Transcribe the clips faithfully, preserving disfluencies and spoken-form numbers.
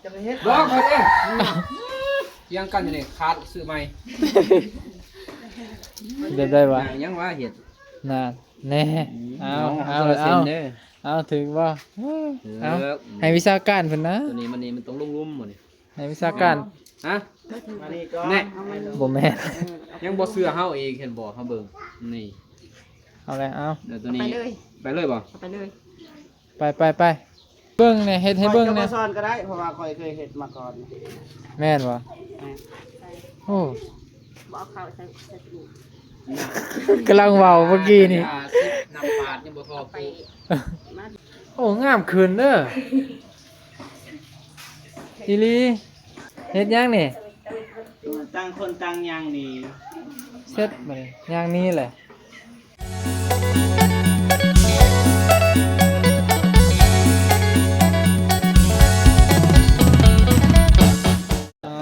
จะไปเฮ็ด บอกเขาเด้ เถียงกันอยู่นี่ ขาดซื้อใหม่ แบบได้วะ ยังว่าเฮ็ด น่ะ แน่ อืม เอา เอา เอา เอา เซ็นเด้อ เอา ถือว่า เออ เอา ให้วิชาการเพิ่นนะ ตัวนี้มันนี่มันต้องลงลุ่มหมดนี่ ให้วิชาการ ฮะ มานี่ก่อน แน่ บ่แม่น ยังบ่เชื่อเฮาอีก เห็นบ่ เฮาเบิ่ง นี่ เอาเลย เอา เดี๋ยวตัวนี้ ไปเลย ไปเลยบ่ เอาไปเลย ไป ไป ไป เบิ่งแหน่ เฮ็ดให้เบิ่งแหน่ ข้อยจะบ่สอนก็ได้ เพราะว่าข้อยเคยเฮ็ดมาก่อน แม่นบ่ แม่น โอ้ บ่เอาเข้าใส่ ใส่ตู้ กำลังเว้าเมื่อกี้นี่ น้ำปาดยังบ่พอ ไป โอ้ งามขึ้นเด้อ อีหลี เฮ็ดหยังนี่ ต่างคนต่างย่างหนี เสร็จบัดนี้ ย่างหนีแหละ อ่า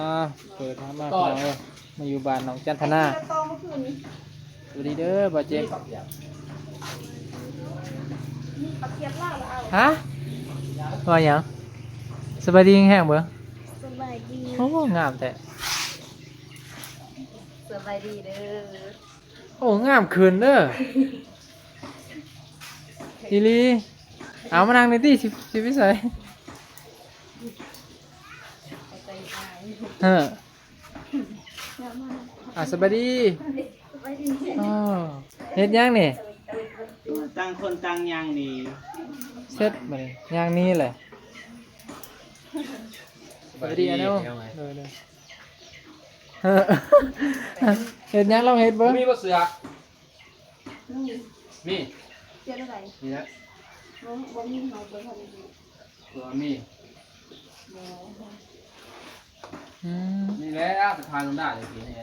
เปิดมา มา มาอยู่บ้านน้องจันทนา สวัสดีเด้อ บ่าวเจมส์ ฮะ ว่าหยัง สบายดีแฮงเบิ่ง สบายดี โอ้ งามแท้ สบายดีเด้อ โอ้ งามขึ้นเด้อ อีหลี เอามานั่งในที่สิ สิไปใส่ เฮ้อ อ่ะ สบายดี อ๋อ เฮ็ดหยังนี่ ต่างคนต่างย่างหนี เสร็จบัดนี้ ย่างหนีแหละ สบายดี สบายดี เนาะ เฮ็ดหยังไง โดย โดย เฮ้อ เฮ็ดหยัง ลองเฮ็ดเบิ่ง มีบ่เสื้อ มี มี เสื้อตัวใด นี่นะ บ่ บ่มี เฮาบ่ทันได้มี ตัวมี บ่ อืม นี่แหละ ไปทานลงได้เลยทีนี้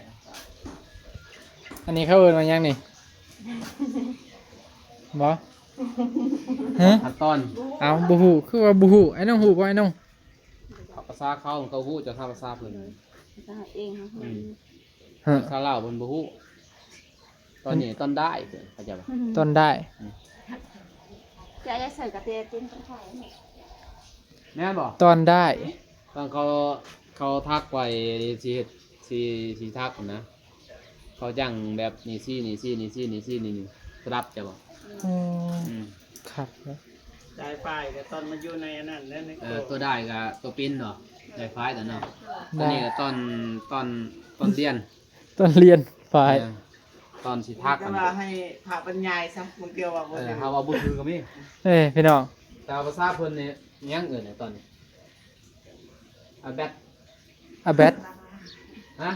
อันนี้เขาเอิ้นว่าหยังนี่ บ่ ฮะ ขั้นตอน เอ้า บ่ฮู้ คือว่าบ่ฮู้ ไอ้น้องฮู้บ่ ไอ้น้อง ภาษาเขา เขาฮู้ จะทำภาษาเพิ่น ภาษาเอง อืม ฮะ ภาษาลาวเพิ่นบ่ฮู้ ตอนนี้ตอนได้เพิ่น เข้าใจบ่ ตอนได้ อืม จะเอาใส่กระเทียมกินตอนท้าย แม่นบ่ ตอนได้ ตอนเขา เขาทักไปสิเฮ็ด สิ สิทักนะ เขาจั่งแบบนี่สิ นี่สิ นี่สิ นี่สิ นี่ นี่ สลับ จ้ะบ่ อืม อืม ครับ สายไฟก็ตอนมาอยู่ในอันนั้น ใน เออ ตัวได้ก็ตัวปิ้นเนาะ ได้ไฟล์ตัวเนาะ ได้ ตัวนี้ก็ตอน ตอน ตอนเรียน ตอนเรียนไฟล์ เออ ตอนสิทัก แต่ว่าให้พระบรรยายซะ บางเทื่อว่าบ่ เออ ถือ เฮาว่าบ่ถือก็มี เอ้ย พี่น้อง แต่ว่าภาษาเพิ่นนี่ยังเอิ้นตอนนี้ อาแบด อาแบด ฮะ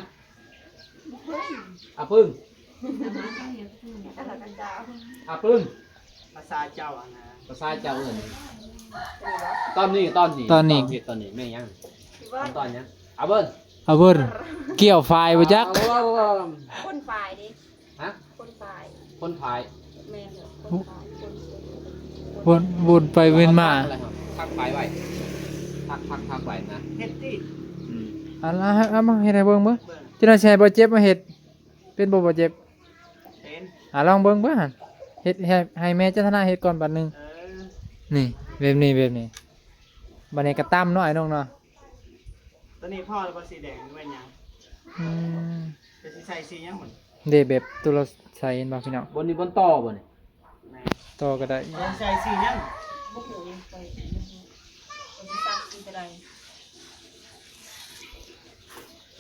อาปึ้ง อาปึ้ง ภาษาเจ้าอะนะ ภาษาเจ้าเอิ้น ตอนนี้ ตอนนี้ ตอนนี้ ตอนนี้ ตอนนี้ แม่นหยัง ตอนหยัง อาเบิ้ล อาเบิ้ล เกี่ยวไฟบ่จัก อาเบิ้ล คนฝ่ายดิ ฮะ คนฝ่าย คนฝ่าย แม่นเหรอ คนฝ่าย คน วน วนไปวนมา ทักไปไว้ ทัก ทัก ทักไว้นะ เฮ็ดติ อืม อันละ เอามาเฮ็ดให้เบิ่งเบิ่ง เบิ่ง จักหน่อยสิให้บ่าวเจ็บมาเฮ็ด เป็นบ่ บ่าวเจ็บ เป็น อ่ะ ลองเบิ่งเบิ่งหั่น เฮ็ดให้ ให้แม่จันทนาเฮ็ดก่อนบาดหนึ่ง เออ นี่ แบบนี้ แบบนี้ บัดนี้ก็ตำเนาะ ไอ้น้องเนาะ ตัวนี้พอแล้วบ่ สีแดงหรือว่าหยัง อืม จะสิใส่สีหยังหั่น เด้ แบบตัวเราใส่เห็นบ่พี่น้อง บนนี้บนต่อบ่นี่ แม่น ต่อก็ได้ จะใส่สีหยัง บ่ฮู้ยังไป บ่ฮู้ บ่ฮู้จักสีก็ได้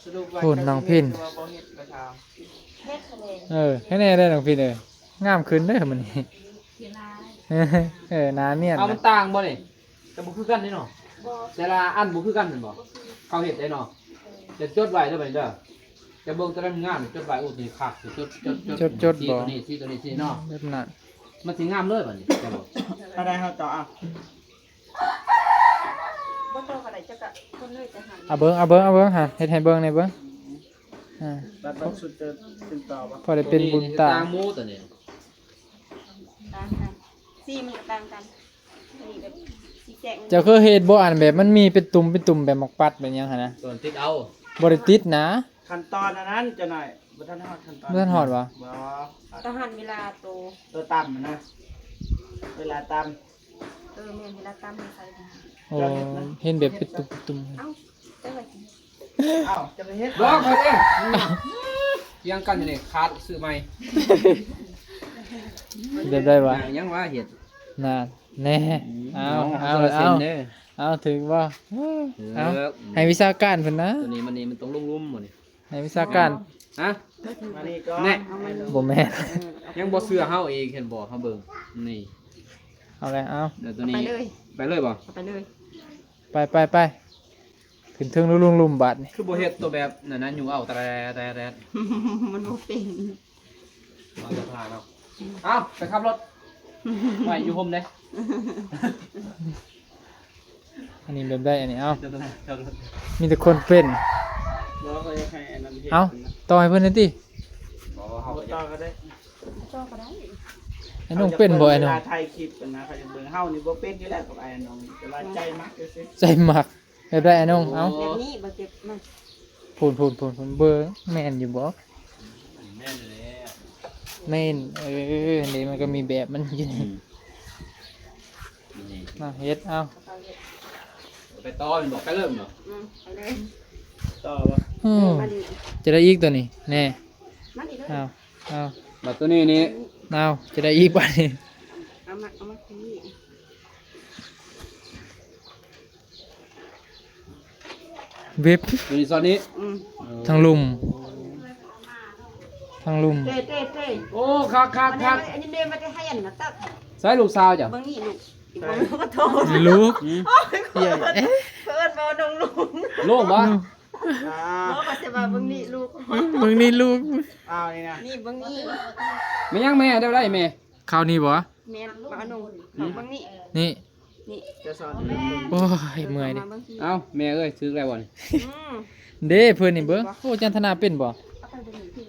สรุปว่า โอ้ น้องพิน จะเฮ็ดหรือว่าบ่เฮ็ด ก็ถาม เฮ็ดเลย เออ ให้แน่ได้น้องพินเอ้ย งามขึ้นเด้อมื้อนี้ เสียดาย เออ หน้าเนียน เอา นะ มันต่างบ่นี่ แต่บ่คือกันนี่เนาะ บ่ แต่ละอันบ่คือกันแม่นบ่ บ่คือ เขาเฮ็ดได้เนาะ เออ จะจดไว้เด้อบัดนี้เด้อ จะเบิ่งแต่ละงานจดไว้ โอ้ นี่คัก จด จด จด จด จด สี บ่ ตัวนี้ สีตัวนี้ สีเนาะ แบบนั้น มันสิงามเลยบัดนี้ จะบอก เท่าใดเฮาต่อเอา บ่ต่อก็ได้ เจ้าก็คนเลยจะหัน เอาเบิ่ง เอาเบิ่ง เอาเบิ่งหา เฮ็ดให้เบิ่งแหน่เบิ่ง อ่า บัดบัดสุดจะเป็นต่อบ่ พอได้เป็นบุญตา ตัวนี้ต่างหมู่ตัวนี้ ต่างกัน สีมันก็ต่างกัน อันนี้แบบสีแจ้ง เจ้าเคยเฮ็ดบ่ อันแบบมันมีเป็นตุ่มเป็นตุ่มแบบหมากปัดแบบหยังหั่นนะ ส่วนติดเอา บ่ได้ติดนะ ขั้นตอนอันนั้นจะหน่อย บ่ทันฮอดขั้นตอน บ่ทันฮอดวะ บ่ ต้องหั่นเวลาโต ตัวตำนะ เวลาตำ เออ แม่น เวลาตำมันใส่นะ โอ้ เจ้าเฮ็ดนะ เห็นแบบเป็นตุ่มเป็นตุ่ม เอ้า อ้าวจะไปเฮ็ด บอกเขาเด้ เถียงกันอยู่นี่ ขาดซื้อใหม่ เฮ็ดได้วะ ยังว่าเฮ็ด น่ะ แน่ อืม เอา เอา เอา เอา เซ็นเด้อ เอา ถือบ่ เออ เอา ให้วิชาการเพิ่นนะ ตัวนี้มันนี่มันต้องลงลุ่มหมดนี่ ให้วิชาการ ฮะ มานี่ก่อน แน่ เอามานี่ บ่แม่น ยังบ่เชื่อเฮาอีก เห็นบ่ เฮาเบิ่ง นี่ เอาแล้ว เอา เดี๋ยวตัวนี้ ไปเลย ไปเลยบ่ เอาไปเลย ไป ไป ไป ขึ้นเทิงลุ่มๆ บาดนี่ คือบ่เฮ็ดตัวแบบนั้นนะ อยู่เอา แตรด แตรด มันบ่เป็น เอาจะพาเนาะ เอาไปขับรถ ไว้อยู่โฮมเด้ อันนี้แบบได้ อันนี้ เอา เดี๋ยวตัวนั้น เดี๋ยวตัวนั้น มีแต่คนเป็น บ่ ก็อยากให้อันนั้นเฮ็ด เอา นะ ต่อให้เพิ่นหน่อยติ บ่ เฮาก็อยาก ต่อก็ได้ ต่อก็ได้ ไอ้น้องเป็นบ่ ไอ้น้อง เวลาถ่ายคลิปนะ เขาจะเบิ่ง เฮานี่บ่เป็นอยู่แล้วกับไอ้น้อง แต่ว่าใจมักซื่อๆ ใจมัก แบบได้ ไอ้น้อง เอา แบบนี้บ่เจ็บ มา พูน พูน พูน พูน เบิ่ง แม่นอยู่บ่ แม่นอยู่แล้ว แม่น เออ นี่มันก็มีแบบมันอยู่นี่ อืม นี่ มาเฮ็ด เอา ไปต่อ มันบอกไปเริ่มเนาะ อืม ไปเลย ต่อบ่ อืม มาดิ จะได้อีกตัวนี้ แน่ มาดิเลย เอา เอา บัดตัวนี้นี่ เอา จะได้อีกบาดนี่ เอามา เอามาที่นี่ เว็บ อยู่ในซอยนี้ อืม ทางลุ่ม ทางลุ่ม เต้ เต้ เต้ โอ้ คัก คัก คัก อันนี้แม่มาแต่ให้อันนะตัก ใส่ลูกสาวจ้ะ เบิ่งนี่ลูก อีกเบิ่งก็โทษ ลูก อืม เฮ้ย เอ๊ะ เพิ่นบ่น้องลูก โล่งบ่ อ่า บ่ก็จะว่าเบิ่งนี่ลูก เบิ่งนี่ลูก อ้าว นี่นะ นี่เบิ่งนี่ แม่ยังแม่ได้ได้แม่ ข้าวนี่บ่ แม่นบ่เอาหนุ่ม อืม เบิ่งนี่ นี่ นี่ จะสอน โอ้ย เมื่อยดิ มาเบิ่งสิ เอ้า แม่เอ้ย ถือแล้วบ่นี่ อืม เด้ เพิ่นนี่เบิ่ง โอ้ จันทนาเป็นบ่ เอาไปเบิ่งนี่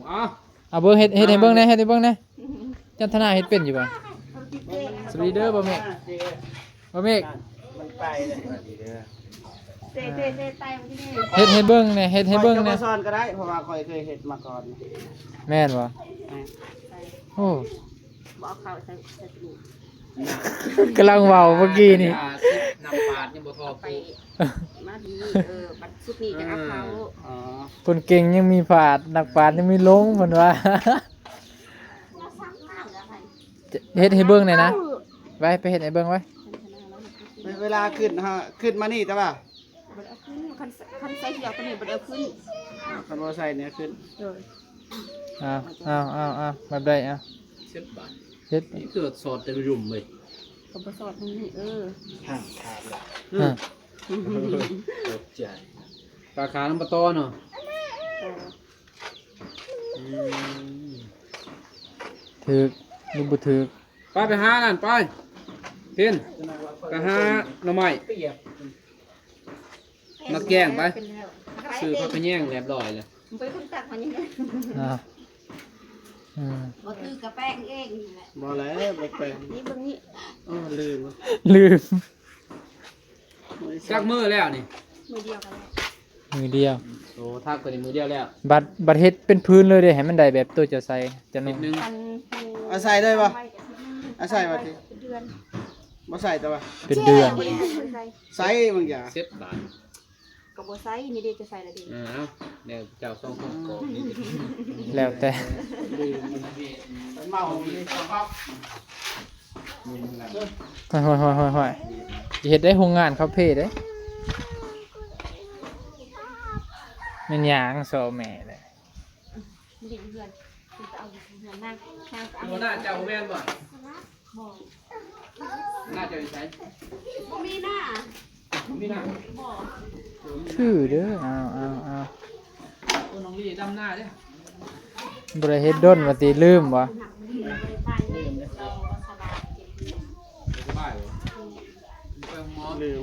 เอา เอาเบิ่ง เฮ็ด เฮ็ดให้เบิ่งแหน่ เฮ็ดให้เบิ่งแหน่ จันทนาเฮ็ดเป็นอยู่บ่ สวัสดีเด้อบ่าวเมฆ บ่าวเมฆ มันไปเลย เซ่เซ่เซ่ไตมันที่นี่ เฮ็ดให้เบิ่งแหน่ เฮ็ดให้เบิ่งแหน่ ข้อยจะบ่สอนก็ได้ เพราะว่าข้อยเคยเฮ็ดมาก่อน แม่นบ่ แม่น โอ้ บ่เอาเข้าใส่ ใส่กระดูก กำลังเว้าเมื่อกี้นี่ น้ำปาดยังบ่พอไป มาดี เออ บัดชุดนี้จะเอาเข้า อ๋อ คนเก่งยังมีพลาด นักปราชญ์ยังมีหลง เพิ่นว่า เฮ็ดให้เบิ่งแหน่นะ ไป ไปเฮ็ดให้เบิ่งไว้ เวลาขึ้นฮะ ขึ้นมานี่แต่ว่า บ่ได้เอาขึ้น คัน คันใส่เสื้อตัวนี้บ่ได้เอาขึ้น คันบ่ใส่เนี่ยขึ้น โดย เอา เอา เอา เอา แบบใด เอา สิบบาท เฮ็ด นี่คือสอดแต่ลุ่มเว้ย ก็บ่สอดตรงนี้ เออ ห้ามขาดละ อืม ฮะ ตกใจ ปลาขาวน้ำปลาตอเนาะ เออ อืม ถืก หรือบ่ถืก ไป ไปหานั่นไป เพี้ยน ไปหาหน่อไม้ มาแกงไป ซื้อผักขะแยงเรียบร้อยเลย ไปคุณตักมานี่ อ่า อืม บ่ถือกระแป้งเองนี่แหละ บ่แล้ว บ่แป้ง นี่เบิ่งนี่ เออ ลืม ลืม จักมื้อแล้วนี่ มื้อเดียวกันแล้ว มื้อเดียว โอ้ ทักไปนี่มื้อเดียวแล้ว บัด บัดเฮ็ดเป็นพื้นเลยเด้ ให้มันได้แบบตัวเจ้าใส่ เจ้านุ่ง นิดนึง คัน เอาใส่เลยบ่ เอาใส่บ่ติ เป็นเดือน บ่ใส่แต่ว่า เป็นเดือน ใส่ ใส่บางอย่าง เซ็ตบาท ก็บ่ใส่ นี่เด้จะใส่ละเด้ อ่า เอา เดี๋ยวเจ้าสองคนขอนี่ แล้วแต่ เมา ห้อย ห้อย ห้อย ห้อย ห้อย สิเฮ็ดได้โรงงานคาเฟ่เด้ แม่นหยังซอแม่เลย นี่เด้เพื่อน คือจะเอาอยู่เพื่อนนั่ง นั่งก็เอา หัวหน้าเจ้าแม่นบ่ บ่ หน้าเจ้าอยู่ไส บ่มีหน้า บ่มีหน้า บ่ คือเด้อ เอา เอา เอา โอ้ น้องลี่ดำหน้าเด้อ บ่ได้เฮ็ดดนว่าติ ลืมบ่ บ่ได้ไปเลย เราก็สบายเจ็บเพื่อน สบายเหรอ ไปหาหมอ ลืม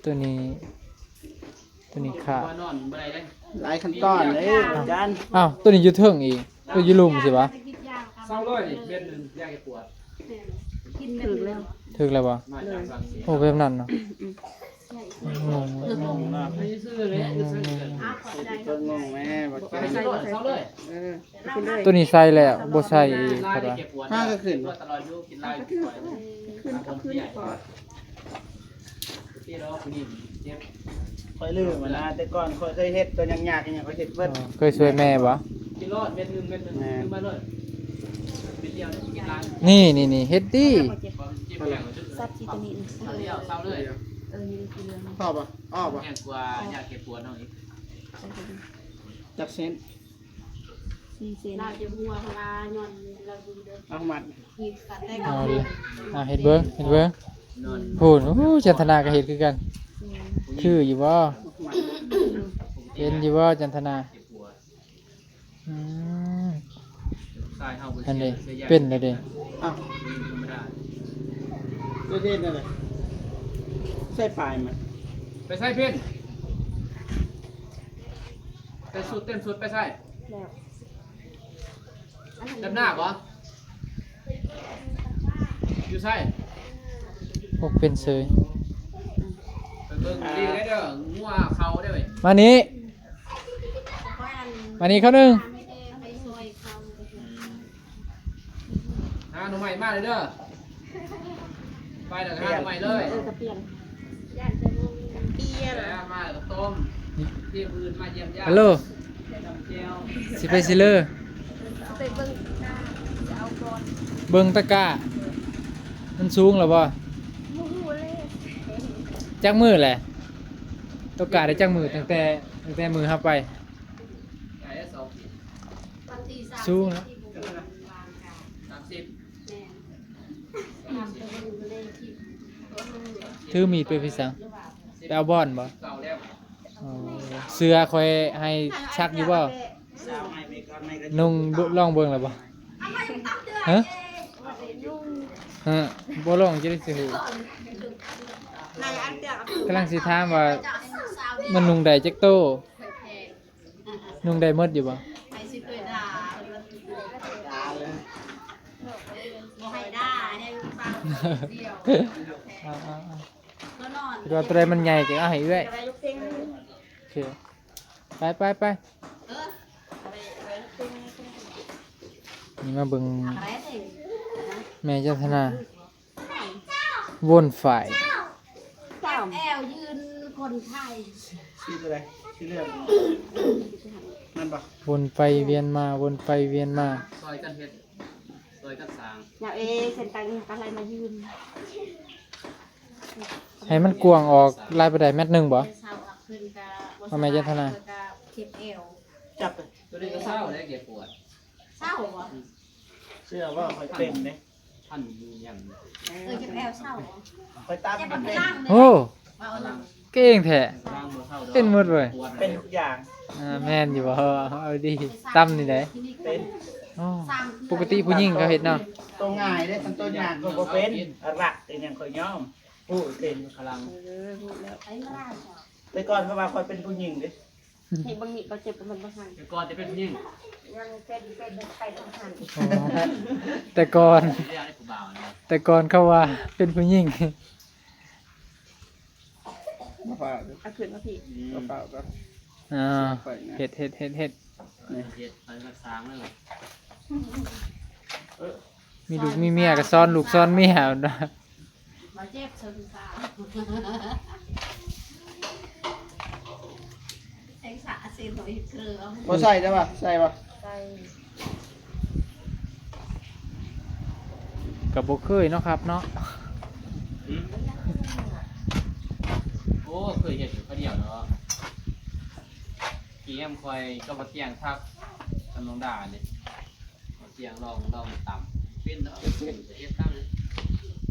ตัวนี้ ตัวนี้ขาด ว่านอนบ่ได้เลย หลายขั้นตอนเลยอาจารย์ อ้าว ตัวนี้อยู่เทิงอีก ตัวอยู่ลุ่มสิวะ เศร้าร้อยนี่เม็ดหนึ่ง ยาแก้ปวด กินแบบนี้ ถืกแล้วบ่ มาจากฝรั่งเศส โอ้ แบบนั้นเนาะ อืม งง งงนะ อันนี้ซื้อเลย ซื้อเลย ก็งงแม่ บ่ใส่ เศร้าร้อย เออ ตัวนี้ใส่แล้ว บ่ใส่อีก เพิ่นว่า ห้าก็ขึ้น ตลอดอยู่กินเหล้าอยู่ ขึ้นก็ขึ้นก่อน ข้อยลืมอะนะ แต่ก่อนข้อยเคยเฮ็ดตัวยากๆ อีหยังข้อยเฮ็ดเบิด เคยช่วยแม่บ่ กินรอดเม็ดหนึ่งเม็ดหนึ่ง แม่ ซื้อมาเลยเม็ดเดียวเนี่ยกินล้าน นี่นี่นี่เฮ็ดติ ความเจ็บแผลมันจะ สับซีตามิน เอาเดียวเศร้าเลย เออนี่คือเรื่อง ชอบปะอ้อปะ แห้งกว่ายาแก้ปวดเอาอีก จักเส้น สี่เส้น เราจะหัวเพราะว่าย้อนเราดูเด้อ เอามัด หีบกัดได้ เอาเลย เอาเฮ็ดเบิ่งเฮ็ดเบิ่ง นอน พูน โอ้ จันทนาก็เฮ็ดคือกัน อืม คืออยู่บ่ มัด เป็นอยู่บ่จันทนา เจ็บหัว อืม ใช่เฮาบ่ อันนี้ เสีย เป็นแล้วเด้ อ้าว ธรรมดา เล่นนั่นแหละ ใส่ปลายมัน ไปใส่เพิ่น ใส่สุดเต็มสุดไปใส่ แล้ว ดำหน้าบ่ อยู่ใส่ พวกเป็นเสย ไปเบิ่งดีได้เด้อ งัวเขาได้เว้ย มานี่ มานี่เขาหนึ่ง หาหน่อไม้มาเลยเด้อ ไปแล้วก็หาหน่อไม้เลย เออกระเปียน เปียน แล้วมาแล้วก็ต้ม ที่อื่นมาเยี่ยมญาติ ฮัลโหล จำแจ่ว สิไปสิเลอ ไปเบิ่งตะกร้า จะเอาก่อน เบิ่งตะกร้า มันสูงแล้วบ่ บ่ฮู้เลย จักมื้อแหละ ตะกร้าได้จักมื้อ ตั้งแต่ ตั้งแต่มื้อเฮาไป ได้แล้วสองขีด วันที่สามสิบ สูงนะ ที่บุรีรัมย์วางกา สามสิบ แม่น สามสิบ ถือมีดไปพี่สัง ไปเอาบ่อนบ่ เก่าแล้ว อ๋อ เสื้อข่อยให้ซักอยู่บ่ นุ่งเบิ่ง ลองเบิ่งแล้วบ่ ฮะ ฮะ บ่ลองจะได้สิฮู้ กำลังสิถามว่า มันนุ่งได้จักโต นุ่งได้หมดอยู่บ่ ใครสิเคยด่า ด่าเลย บ่ให้ด่า ให้ฟังเดียว อ่าๆๆ ก็นอน คิดว่าตัวใดมันใหญ่จังเอาให้เอื้อย อะไรลูกเต็ง โอเค ไปไปไป เออ อะไรอะไรลูกเต็ง นี่มาเบิ่ง อะไรเต็ง แม่จันทนา วนฝ่าย สาม แอลยืนคนไทย ชื่ออะไร ชื่อเรื่อง นั่นปะ วนไปเวียนมา วนไปเวียนมา ซอยกันเฮ็ด ซอยกันสร้าง อยากเอเส้นตังอะไรมายืน ให้มันกว้างออกหลายปานใด เมตรหนึ่งบ่ เช้าอักขึ้นกะ ว่าแม่จันทนา เพิ่นกะเก็บแอล จับไป ตัวนี้ก็เศร้าแล้วเก็บปวด เศร้าบ่ เชื่อว่าคอยเป็นเนี่ย ท่านยัง เออเจ็บแอวเศร้า ไปตาม เจ็บ มัน เป็น ล่างเลย โอ้ ว่าเอาเลย เก่งแท้ ล่างบ่เศร้าดอก เป็นหมดเว้ย ปวด เป็นทุกอย่าง อ่า แม่นอยู่บ่ เอาดี ตำนี่ได้ เป็น อ๋อ ปกติผู้หญิงเขาเฮ็ดเนาะ ตัวง่ายเด้ ตัวอย่างก็บ่เป็น รักเป็นอย่างข้อยยอม ผู้เป็น พลัง เออรู้แล้ว ไอ้มาล่างเหรอ แต่ก่อนเขาว่าข้อยเป็นผู้หญิงเด้ เห็นบางทีเขาเจ็บกับมันบางหัน แต่ก่อนจะเป็นผู้หญิง ยังเป็นเป็นใครบางหัน อ๋อ แต่ก่อน เรียกให้ผู้บ่าวนะ แต่ก่อนเขาว่าเป็นผู้หญิง มาฝากเด้อ เอาขึ้นมาพี่ อืม มาฝากกัน อ่า เฮ็ด เฮ็ด เฮ็ด เฮ็ด เฮ็ดไปรักษาเลย มีลูกมีเมียก็สอนลูกสอนเมียนะ มาเจ็บเชิงสาว แสงสาเซนหอยเกลือ บ่ใส่ได้ปะ ใส่ปะ ใส่ ก็บ่เคยเนาะครับเนาะ อืม โอ้ เคยเฮ็ดอยู่คนเดียวเนาะ เกียมคอยก็มาเตียงทักกับน้องดาเนี่ย เสียงลอง ลองต่ำ เป็นเนาะ เป็น เป็น เป็นตั้งเลย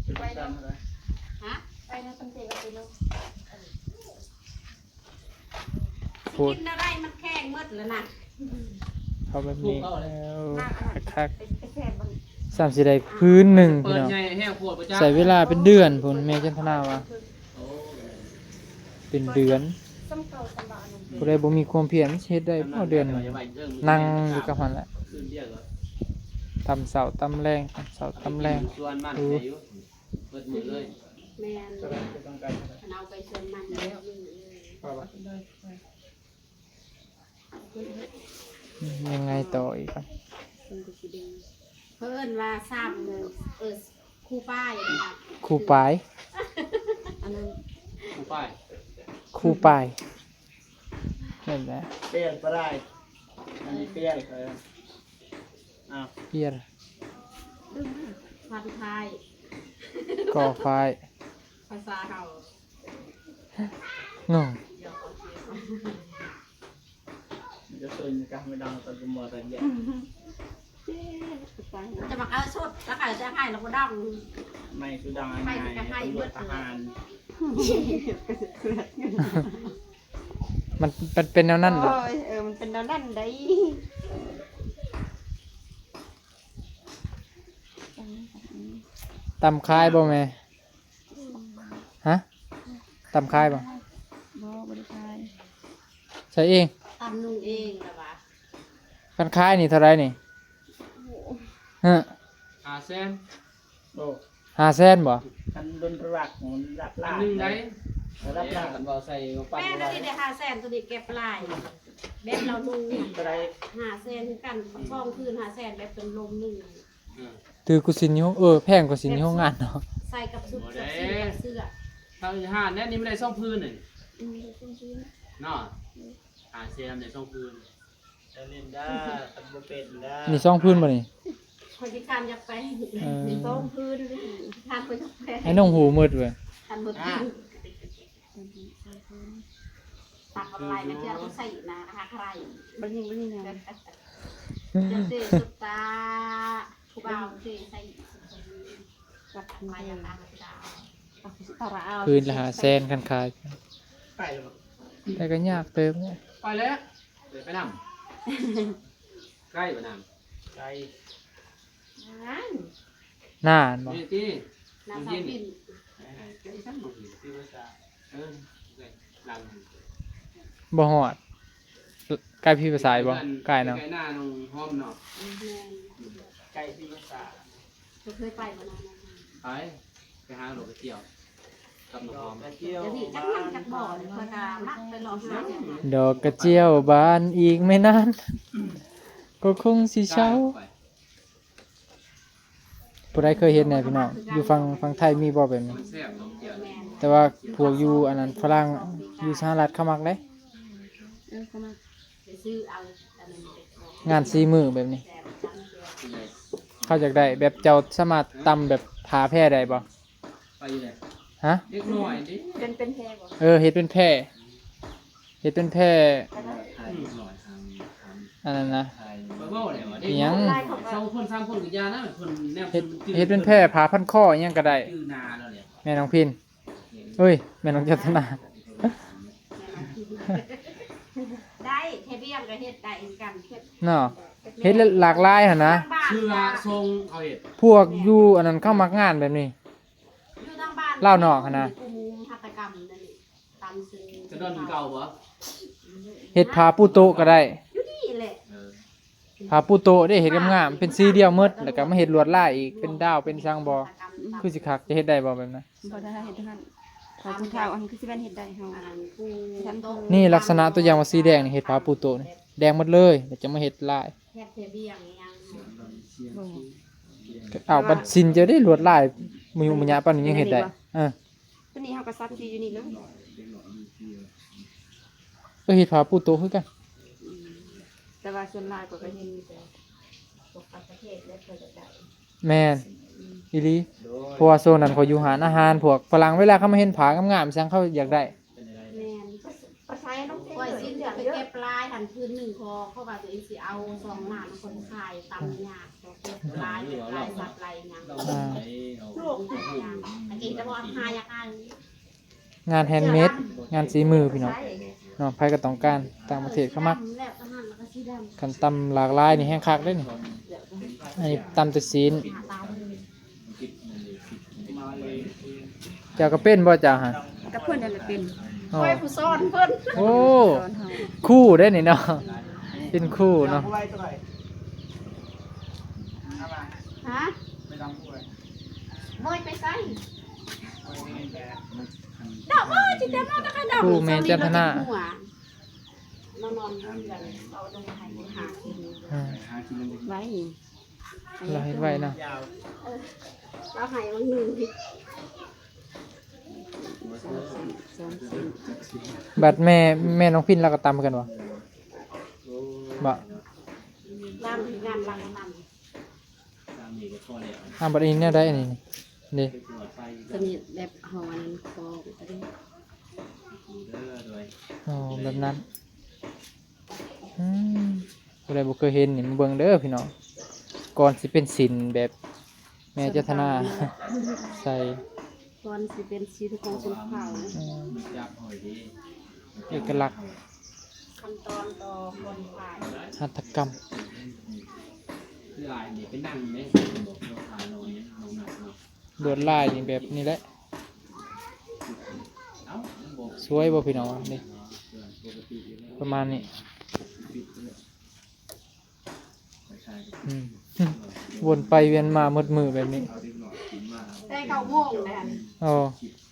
เป็นตั้งเลย ฮะ ไปนะตั้งแต่ก็ไปเนาะ พูด กินอะไรมันแข็งหมดแล้วนะ เขาแบบนี้แล้ว คักๆ ไปแค่บน สามสิได้พื้นหนึ่งพี่น้อง เปิดไงแห้งปวดประจำ ใช้เวลาเป็นเดือนพุ้น แม่จันทนาว่า โอ้ เป็นเดือน ซ้ำเก่าซ้ำบาอันนั้น ผู้ใดบ่มีความเพียรมันสิเฮ็ดได้บ่เดือนหนึ่ง นั่งอยู่กับมันแหละ คืนเดียวก็ ตำเช้าตำแลง ตำเช้าตำแลง ชวนมัน ดู ไปอยู่ เบิดมื้อเลย แม่น เอาไปชวนมันแล้ว ยังไงต่ออีกครับ เพิ่นว่าซ้ำ เออ ครูป้ายนะ ครูปาย อันนั้น คู่ป้าย คู่ป้าย นั่นแหละ เปียร์ปลาย อันนี้เปียร์ เออ อ้าว เปียร์ พันท้าย ก่อฝ้าย ภาษาเฮา งง เดี๋ยวเอาเสียง จะเชิญกะไม่ดังตะกุมอตะเกียะ จะมาเอาสุด แล้วก็จะให้เราก็ดัง ไม่คือดัง ให้ ไง จะให้ ตำรวจ เบิด ทหาร มัน มันเป็นแนวนั้นเหรอ โอ้ย เออ มันเป็นแนวนั้นได้ ตำขายบ่แม่ ฮะ ตำขายบ่ บ่ บ่ได้ขาย ใส่เอง ตำนุ่งเองล่ะวะ คันขายนี่เท่าไหร่นี่ ฮะ ห้าแสน โอ้ ห้าแสนบ่ คันดนตรักมันรับ อัน ล้าน หนึ่งได้ รับล้าน คันบ่ใส่มาปั้น แม่น บ่ได้ อันนี้ได้ห้าแสน ตัวนี้เก็บหลาย แบบเรานุ่ง เท่าไหร่ ห้าแสนคือกัน สองพื้นห้าแสน แบบเป็นลมหนึ่ง เออ ถือกูสินอยู่ เออ แพงกว่าสินอยู่โรงงานเนาะ ใส่กับชุด บ่ได้ กับเสื้อ กับเสื้อ ถ้าห้าแน่นี่ไม่ได้สองพื้นนี่ อืม ได้สองพื้น เนาะ ห้าแสนได้สองพื้น จะเล่นได้ คันบ่เป็นได้ นี่สองพื้นบ่นี่ คนที่ทานอยากไป เออ สองพื้น ทานคนอยากไป ให้น้องหูมืดเว้ย ทานหมด อ่ะ ตักอะไรไม่เที่ยวต้องใส่นะ นะคะ ใคร บ่ยิง บ่ยิงนะ จะเตะสุดตา ผู้บ่าวเตะใส่ ตัด มาอย่างนั้นนะจ๊ะ เอา พื้นละห้าแสน คันขาย ไปเลย แต่ก็ยากเติมเนี่ย ไปแล้ว เดี๋ยวไปนำ ใกล้บ่นำ ไกล นั่น นานบ่ นี่ที่ นางสาวปิ่น ที่ภาษา เออ หลัง บ่ฮอด ใกล้พี่ภาษาบ่ ใกล้เนาะ ใกล้หน้าน้องหอมเนาะ แม่น ใกล้ที่ภาษา บ่เคยไปบ่นานนะ ไป ไปหาดอกกระเจียว กับน้องหอม ดอกกระเจียว เดี๋ยวนี้จักนั่งจักบ่อน เพิ่นก็มักไปเลาะหา ดอกกระเจียวบานอีกไม่นาน ก็คงสิเช้า ไป ผู้ใดเคยเห็นแหน่พี่น้อง อยู่ฝั่ง ฝั่งไทยมีบ่แบบนี้ มันแซ่บดอกกระเจียว แต่ว่าพวกอยู่อันนั้นฝรั่ง อยู่สหรัฐเขามักเด้ เออ เขามัก ไปซื้อเอาอันนั้น งานสีมือแบบนี้ เขาอยากได้แบบเจ้าสามารถตำแบบผ้าแพร่ได้บ่ ไปอยู่ไหน ฮะ เล็กน้อยดิ เป็น เป็นแพร่บ่ เออ เฮ็ดเป็นแพร่ เฮ็ดเป็นแพร่ ถ่ายเล็กน้อยทาง ทาง อันนั้นนะ ถ่าย ไปเว้าแล้วว่าเด็ก อิหยัง สองคนสามคนก็อย่านะ คนแนว เฮ็ด คนมันจืด เฮ็ดเป็นแพร่ผ้าพันคออิหยังก็ได้ จืดนาแล้วเนี่ย แม่น้องพิน เอ้ย แม่น้องจันทนา ได้ แค่เบี้ยงก็เฮ็ดได้เหมือนกัน เนาะ เฮ็ดหลากหลายหั่นนะ เสื้อทรงเขาเฮ็ด พวกอยู่อันนั้นเขามักงานแบบนี้ อยู่ทางบ้าน ลาวนอกหั่นนะ กลุ่มหัตถกรรมนั่นนี่ ตามซื้อ กระดอนเก่าบ่ เฮ็ดผ้าปูโต๊ะก็ได้ อยู่นี่แหละ เออ ผ้าปูโต๊ะเด้ เฮ็ดงามๆ เป็นสีเดียวหมด แล้วก็มาเฮ็ดลวดลายอีก เป็นดาว เป็นสังบ่ คือสิคัก จะเฮ็ดได้บ่แบบนั้น บ่ได้เฮ็ดเท่านั้น ขอผู้เฒ่าอันคือสิแม่นเฮ็ดได้เฮา อันนั้นปู นี่ลักษณะตัวอย่างว่าสีแดงนี่ เฮ็ดผ้าปูโต๊ะนี่ แดงหมดเลย แล้วจะมาเฮ็ดลาย เฮ็ดเทเบียงอีหยัง บ่ เอาบัดสินเจ้าได้ลวดลาย มุยุมะยะปานนี้ยังเฮ็ดได้ เออ ตัวนี้เฮาก็สักสีอยู่นี่เลย ก็เฮ็ดผ้าปูโต๊ะคือกัน อืม แต่ว่าส่วนหลายก็ ก็เห็นอยู่แต่พวกต่างประเทศแล้วเขาจะได้ แม่น อืม อีหลี เพราะว่าโซนนั้นเขาอยู่หานอาหาร พวกฝรั่งเวลาเขามาเห็นผ้างามๆซั่งเขาอยากได้ แม่น ภาษาน้องเต้น ข้อยสิไปเก็บลายหันคืนหนึ่งคอ เพราะว่าตัวเองสิเอาสองล้านคนขายตำยาก เก็บลาย เก็บลายสักลายหยัง อ่า ลูก ตะกี้จะบอกหาอยากอ่าน งานแฮนด์เมด งานฝีมือพี่น้อง เนาะ ไผก็ต้องการ ต่างประเทศเขามัก คันตำหลากหลายนี่แฮงคักเด้นี่ อันนี้ตำแต่ศีล เจ้าก็เป็นบ่เจ้าหั่น ก็เพิ่นนั่นแหละเป็น อ๋อ ข้อยผู้สอนเพิ่น โอ้ สอนเฮา ครูเด้นี่เนาะ เป็นครูเนาะ ฮะ โอ้ย ไปไส ดอกเอ้ย จิตเต็มแล้วนะคะ ดอก ครูแม่จันทนา นอนนอนอยู่กัน เอาลงให้หากิน อ่า ไว้ เราเฮ็ดไว้เนาะ เออ เราให้บางหนึ่ง บ่ซื้อ สองเส้น บัดแม่ แม่น้องพินลาวก็ตำคือกันบ่ บ่ ตำงานหลังตำ อ่า บัดนี้แนวใดอันนี้นี่ นี่ สนิทแบบห่ออันนั้นคอก็ได้ อ๋อ แบบนั้น อืม ผู้ใดบ่เคยเห็นนี่มาเบิ่งเด้อพี่น้อง ก่อนสิเป็นศิลป์แบบแม่จันทนา ใส่ ก่อนสิเป็นสีทองสีขาว อืม เอกลักษณ์ ขั้นตอนต่อคนผ่าน หัตถกรรม คืออ้ายนี่ไปนั่งเนี่ย บอกว่าพานอนเนี่ย นอนหนักเนาะ ลวดลายนี่แบบนี้แหละ เอ้า มันบอก สวยบ่พี่น้องนี่ ปกติอยู่แล้ว ประมาณนี้ อืม วนไปเวียนมาหมดมื้อแบบนี้ แต่เก้าโมงนะ อ๋อ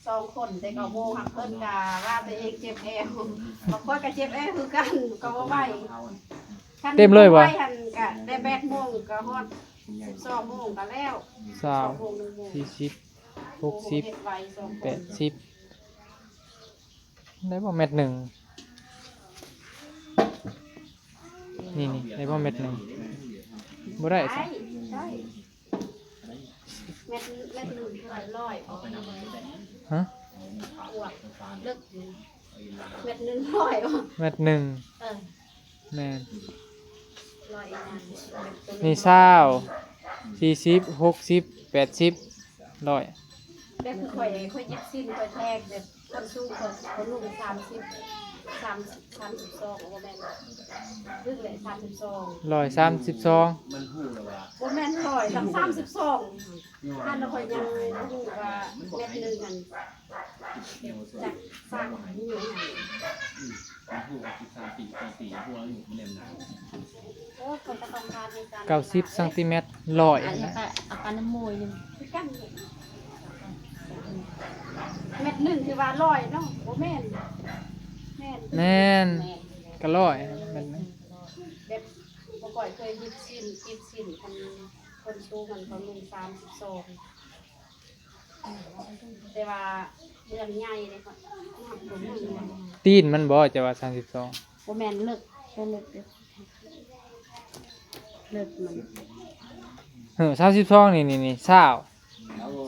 สองคนแต่เก้าโมงหักเพิ่นกะว่าตัวเองเจ็บแอว บางคนก็เจ็บแอวคือกัน ก็บ่ไหว คัน เต็มเลยวะ บ่ไหวหันกะแต่แปดโมงก็ฮอดสิบสองโมงก็แล้ว ซาว สองโมง หนึ่งโมง สี่สิบ หกสิบ เฮ็ดไวสองคน แปดสิบ ได้บ่เม็ดหนึ่ง นี่ นี่ ได้บ่เม็ดหนึ่ง บ่ได้ ได้ ได้ เม็ด เม็ดหนึ่งเท่าไหร่ ร้อย ฮะ อ้วก เลิกอยู่ เม็ดหนึ่งร้อย เม็ดหนึ่ง เออ แม่น ร้อยอีหยัง นี่ ซาว สี่สิบ หกสิบ แปดสิบ ร้อย แบบคือข่อย ข่อยหยิบสิ้น ข่อยแทกแบบ คนสูง คน คนหนุ่ม สามสิบ สามสิบ สามสิบสอง บ่แม่น ลึกเลย สามสิบสอง ร้อยสามสิบสอง มันฮู้แล้วว่า บ่แม่น ร้อย สามสิบสอง อันนั้นข่อยยังบ่ฮู้ว่าเม็ดหนึ่งอัน จากสร้างนี่ อืม มันฮู้ว่าสิบสามปี สองปี ฮู้อายุมันแนมหนา โอ้ คนก็ต้องการในการ เก้าสิบเซนติเมตร ร้อย อันนี้ก็เอาปลาน้ำมูอยู่ คือกัน เม็ดหนึ่งที่ว่าร้อยเนาะ บ่แม่น แม่น แม่น แม่น ก็ร้อย แม่น แบบบ่ค่อยเคยหยิบสิ้น หยิบสิ้น คันคนสูงมันเขาหนึ่งสามสิบสอง แต่ว่าเรื่องใหญ่เลยค่ะ นับตัวเรื่องใหญ่ ตีนมันบ่จะว่าสามสิบสอง บ่แม่น เลิก บ่เลิกเด้อ เลิกมัน เออ สามสิบสอง นี่ นี่ นี่ ซาว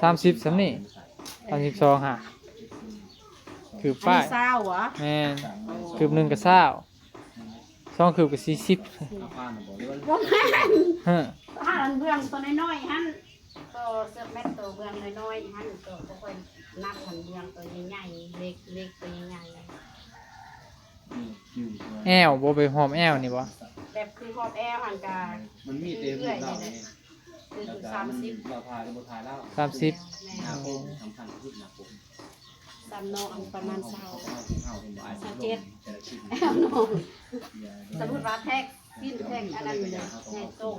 สามสิบ ส่ำนี่ สามสิบสอง ฮะ คือ อันนี้ ป้าย ซาวเหรอ แม่น คืบหนึ่งก็ซาว สองคืบก็สี่สิบ เอาผ้ามาบอกเลยว่า บ่แม่น ฮะ ผ้าอันเบื้องตัวน้อยๆหั่น ตัวเสื้อแมตตัวเบื้องน้อยๆหั่น ตัวบ่ค่อยนับหั่น เบื้องตัวใหญ่ๆ เล็ก เล็กตัวใหญ่ๆ นี่อยู่ตัว แอวบ่ ไปหอมแอวนี่บ่ แบบคือหอบแอวหั่นกะ มันมีแต่ คือเอื้อยนี่แหละ เบาๆ นี่ คือ แล้วก็ สามสิบ มัน เราถ่ายก็บ่ถ่ายแล้ว สามสิบ แม่น หน้าปกสำคัญที่สุด หน้าปก สามน้องประมาณซาว เฮาเห็นบ่ อ้าย ซาวเจ็ด แต่ละชิ้น น้อง สมมุติว่าแทกสิ้นแทกอันนั้นเลย แทกโซ่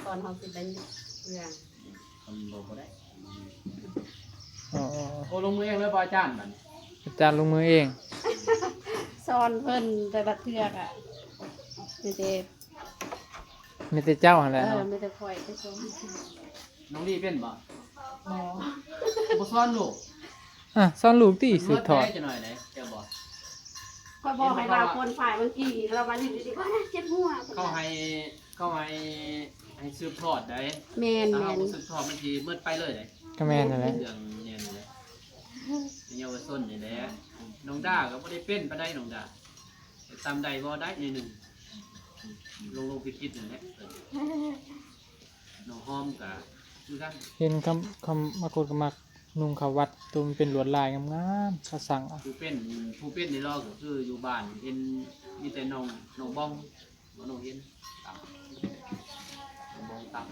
ตอนเฮาสิได้เรื่อง มันบ่ได้ อ๋อ โอ้ ลงมือเองเลยบ่อาจารย์บัดนี้ อาจารย์ลงมือเอง สอนเพิ่นแต่ละเทื่อกะ มีแต่ มีแต่เจ้าหั่นแหละ เออ เนาะ มีแต่ข่อยไปสอน น้องลี่เป็นบ่ บ่ บ่สอนลูก อ่ะ สอนลูกติ มัน สืบทอด เมิดแน่จักหน่อยไหน เจ้าบ่ ข่อยบอกให้ลาวคนฝ่ายเมื่อกี้ ลาวว่าอยู่ดีๆ ว่าเจ็บหัว เขาให้ เขาให้ ให้สืบทอดได้ แม่น ถ้า แม่น เฮาบ่สืบทอดมันสิเมิดไปเลยได้ ก็แม่นนั่นแหละ เรื่องแน่นเลย เยาวชนนี่แหละ น้องดาก็บ่ได้เป็นปานใด น้องดา ตามใดบ่ได้นิดหนึ่ง ลงๆ ผิดๆ นั่นแหละ น้องหอมก็คือกัน เห็นคำ คำ มากดก็มักนุ่งขาววัด ตัวมันเป็นลวดลายงามๆ เขาสั่งเอา ผู้เป็น ผู้เป็นนี่ลอก็คืออยู่บ้านเห็นมีแต่น้อง น้องบ้อง บ่น้องเห็น ตำ น้องบ้องตำ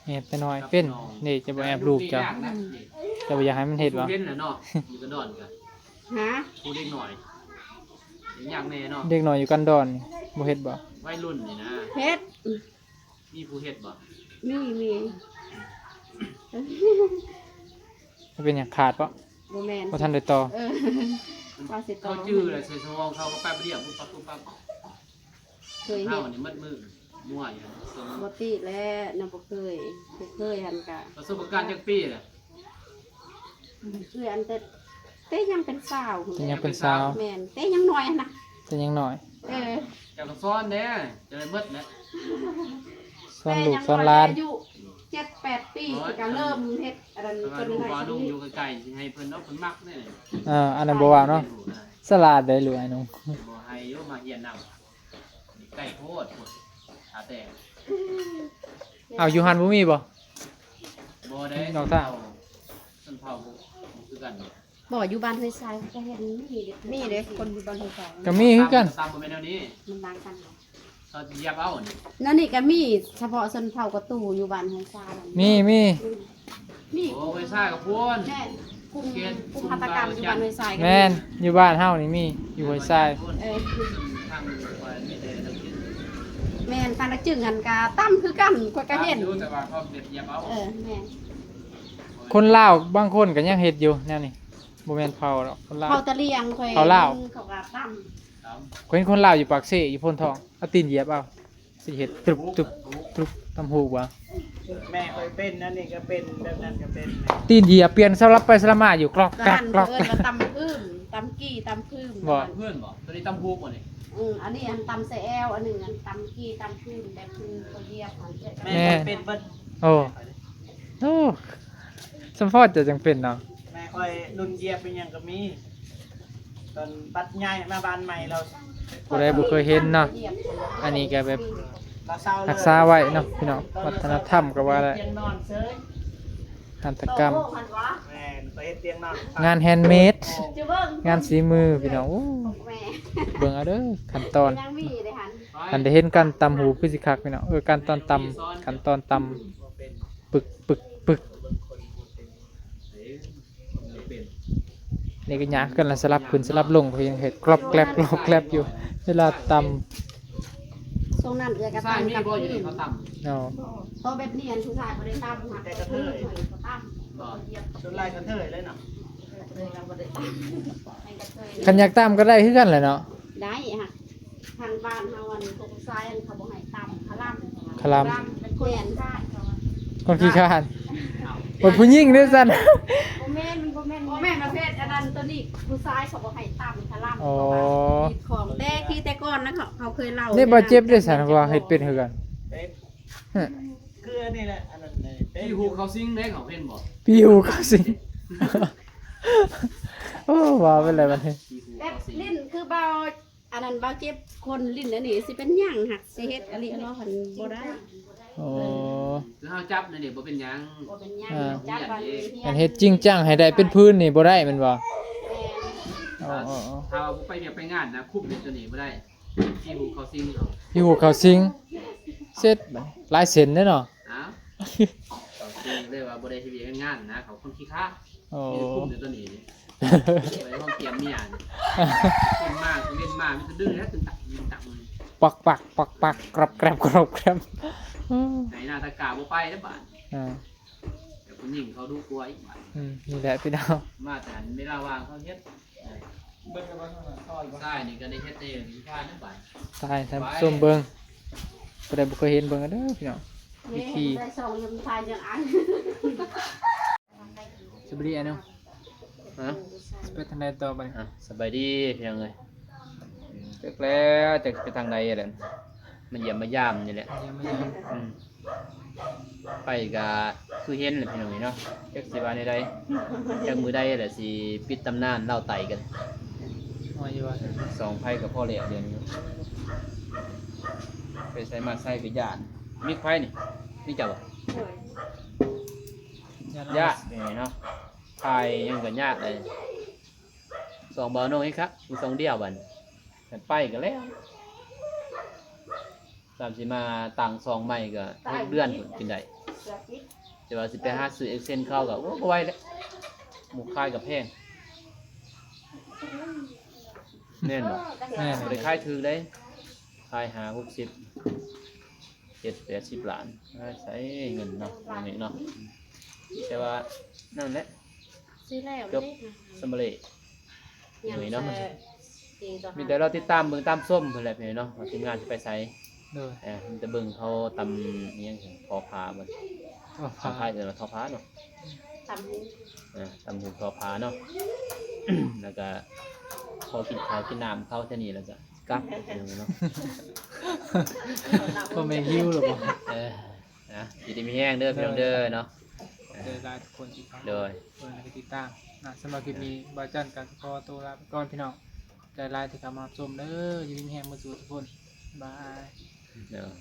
แอบแต่น้อย เป็น นี่จะบ่แอบลูกจ้ะ ลูกนี่ยากนะ จะบ่อยากให้มันเฮ็ดบ่ ผู้เห็นน่ะเนาะ อยู่กันดอนกัน ฮะ ผู้เด็กน้อย ยากแน่เนาะ เด็กน้อยอยู่กันดอนนี่ บ่เฮ็ดบ่ วัยรุ่นนี่นะ เฮ็ด มีผู้เฮ็ดบ่ มี มี มันเป็นหยังขาดบ่ บ่แม่น บ่ทันได้ต่อ เออ ว่าสิต่อ เขาจื้อเลย ใส่สมองเขาก็แป๊บเดียว ปุ๊บปั๊บ ปุ๊บปั๊บ เคยเฮ็ด เฮานี่มัดมือ มั่วอยู่ บ่ติแหละ นำบ่เคย บ่เคยหั่นกะ ประสบการณ์จักปีแหละ คืออันแต่แต่ยังเป็นสาว แต่ยังเป็นสาว แม่นแต่ยังน้อยหั่นนะ แต่ยังน้อย เออ เจ้าก็สอนแหน่ จะได้เบิดแหละ สอนลูกสอนหลาน อายุเจ็ดแปดปีก็เริ่มเฮ็ดอันนั้น แต่ว่า เป็น ลูก ไง ว่าลูกอยู่ไกลๆสิให้เพิ่นเอาเพิ่นมักนี่แหละ เอออันนั้นบ่ว่าเนาะ สลาดได้หรือไอ้หนุ่ม บ่ให้อยู่มาเฮียนนำไกลโพดโพดหาแต่ เอาอยู่หันบ่มีบ่ บ่ได้ น้องสาว ชนเผ่าบ่คือกัน บ่อยู่บ้านห้วยทรายก็เห็นมีเด้ มีเด้คนอยู่บ้านห้วยทราย ก็มีคือกัน ตามบ่แม่นแนวนี้ มันต่างกันเนาะ เขาเหยียบเอานี่ นั่นนี่ก็มีเฉพาะชนเผ่ากระตูอยู่บ้านห้วยทราย มีมี มี โอ้ไปซ่ากับพวน แม่นกลุ่มกลุ่มหัตถกรรมอยู่บ้านห้วยทรายก็ แม่นอยู่บ้านเฮานี่มีอยู่ห้วยทราย เออ ทางมันไปมีแต่นักกิน แม่นตาละจึงหันกะตำคือกันข้อยก็เห็น รู้แต่ว่าเขาเหยียบเอา เออแม่น คนลาวบางคนก็ยังเฮ็ดอยู่แนวนี้บ่แม่นเผ่าดอกคนลาว เขาตะเลียงข้อย เขาลาว เขาก็ตำ ครับ เห็นคนลาวอยู่ปากเซอยู่โพนทองเอาตีนเหยียบเอาสิเฮ็ดตรุบตรุบตรุบตำฮูกบ่ แม่เคยเป็นนั่นนี่ก็เป็นแบบนั้นก็เป็น ตีนเหยียบเปลี่ยนสลับไปสลับมาอยู่กรอก ก็ แกร หั ก น กรอก เอิ้นว่าตำพื้มตำกี้ตำพื้ม บ่ เพื่อนบ่ตัวนี้ตำฮูกบ่นี่ อืมอันนี้อันตำใส่แอวอันหนึ่งอันตำกี้ตำพื้มแบบคือเขาเหยียบหันเสร็จ แม่เคยเป็นเบิด โอ้โอ้สมพอจะจังเป็นเนาะ แม่คอยรุ่นเหยียบเป็นหยังก็มี ตอนบัดย้ายมาบ้านใหม่เรา ผู้ใดบ่เคยเห็นเนาะอันนี้ก็แบบ เราเศร้าเลย รักษาไว้เนาะพี่น้องวัฒนธรรมก็ว่าได้ เตียงนอนเซย หัตถกรรม แม่เคยเฮ็ดเตียงนอน งานแฮนด์เมด จะเบิ่ง งานฝีมือพี่น้องโอ้ แม่ เบิ่งเอาเด้อขั้นตอน ยังมีเลยหัน คันได้เห็นการตำฮูกคือสิคักพี่น้องเออการตอนตำขั้นตอนตำปึกปึกปึก นี่ก็ยากกันละสลับขึ้นสลับลงเขายังเห็ดกรอบแกรบกรอบแกรบอยู่ เวลาตำ ช่วงนั้นเอื้อยก็ ซ่า ตำ นี่ กับ บ่อยู่ พื้ นี่ ม เขาตำ เนาะ เพราะแบบนี้อันผู้ชายบ่ได้ตำหักแต่กระเทยก็ตำ บ่ เหยียบ ส่วนลายกระเทยเลยเนาะ กระเทยก็บ่ได้ตำให้กระเทย คันอยากตำก็ได้คือกันแหละเนาะ ได้หักทางบ้านเฮาอันพวกผู้ชายอันเขาบ่ให้ตำขะลำ ขะลำ ขะลำเป็นคนขี้คร้านเขาอะ คนขี้คร้านคนผู้หญิงด้วยซ้ำ บ่แม่นมันบ่แม่นบ่แม่นประเภทอันนั้นตัวนี้ผู้ชายเขาบ่ให้ตำขะลำ อ๋อ เขาว่าผิดของแต่ที่แต่ก่อนนะเขาเขาเคยเล่า นี่บ่เจ็บด้วยซ้ำว่าเฮ็ดเป็นคือกัน เป็น ฮะ คืออันนี้แหละอันนั้นเลยเป็น พี่ฮูกเขาซิงได้เขาเห็นบ่ พี่ฮูกเขาซิงโอ้ว่าไปเลยบัดนี้ พี่ฮูก แบบ เขาซิง ลิ้นคือเบาอันนั้นเบาเจ็บคนลิ้นอันนี้สิเป็นหยังหักสิเฮ็ดอันนี้เนาะหันบ่ได้ โอ้ คือเฮาจับนี่นี่บ่เป็นหยัง บ่เป็นหยัง อ่า จับบัดนี้ อันเฮ็ดจริงจังให้ได้เป็นพื้นนี่บ่ได้แม่นบ่ แม่น อ๋ออ๋ออ๋อ ถ้าว่าบ่ไปเวียกไปงานนะคุมเป็นตัวนี้บ่ได้พี่ฮูกเขาซิงเขา พี่ฮูกเขาซิงเสร็จบัดนี้หลายเส้นเด้อเนาะ อ้าวเขาซิงเลยว่าบ่ได้เฮ็ดเวียกเฮ็ดงานนะเขาคนขี้คร้าน โอ้ มีแต่คุมอยู่ตัวนี้นี่ไปห้องเตรียมเมียนี่ขึ้นมาก็เล่นมามีแต่ดื้อแล้วตึงตักตึงตักมัน ปักปักปักปักกรับแกรบกรับแกรบอืม ไหนหน้าตะกาบ่ไปแล้วบาด อ่า แต่ผู้หญิงเขาดูกลัวอีกบาด อืมนี่แหละพี่น้อง มาแต่หันเวลาว่างเขาเฮ็ด เบิดกับว่าซอยบ่ ใช่นี่ก็ได้เฮ็ดได้อยู่ที่บ้านนั่นบาด ตายท่านผู้ชมเบิ่งผู้ใดบ่เคยเห็นเบิ่งกันเด้อพี่น้องวิธี ได้สองยมทายจังอัน สบายดีอันนึง ฮะ สิไปทางใดต่อบัดนี้ อ่ะสบายดีเพียงเลยจักแล้วจักไปทางใดแหละมาเยี่ยมมายามนี่แหละ เยี่ยมมายาม อืมไปก็คือเห็นแหละพี่น้องเนาะจักสิว่าในใดจักมือใดแหละสิปิดตำนานเล่าไต่กัน มาอยู่ว่า สองไพ่กับพ่อแหลกเดือนนี้ไปใส่มาใส่กับญาติมิกไพ่นี่นี่เจ้าบ่ ญาติ ญาตินี่เนาะไพ่ยังกับญาติเลยสองเบาโน่นี่ครับมีสองเดียวบันกันไปกันแล้ว ตามสิมาตังซองใหม่ก็หกเดือนพุ้นกินได้ แต่ว่าสิไปหาซื้อเอ็กเซนเข้าก็โอ้บ่ไหวแล้วหมูคายกับแพงแน่นบ่ แม่น บ่ได้ขายถืกได้ขายห้าหกสิบเจ็ดแปดสิบล้านใช้เงินเนาะตรงนี้เนาะแต่ว่านั่นแหละ ซื้อแล้ว จบ เด้ สำเร็จ ยัง เลยเนาะ เออจริงจ้ะ มีแต่เราติดตามเบิ่งตามส้มเพิ่นแหละพี่น้องว่าทีมงานสิไปไส โดย เออมีแต่เบิ่งเขาตำอิหยังพอพาเบิ่ง ทอผ้า ทางไทยเอิ้นว่าทอผ้าเนาะ ตำหู อ่า ตำหูทอผ้าเนาะ แล้วก็พอกินข้าวกินน้ำเข้าเท่านี้แล้วก็กลับเนาะ พ่อแม่หิวหรือเปล่า เออ นะ อยู่ดีมีแฮงเด้อพี่น้องเด้อเนาะ ขอบใจหลายทุกคนที่เข้า โดย เบิ่งและก็ติดตามนะ สำหรับคลิปนี้บ่าวจันก็ขอตัวลาไปก่อนพี่น้อง ขอบใจหลายที่เข้ามารับชมเด้อ อยู่ดีมีแฮงหมดสู่ทุกคน บาย เนาะ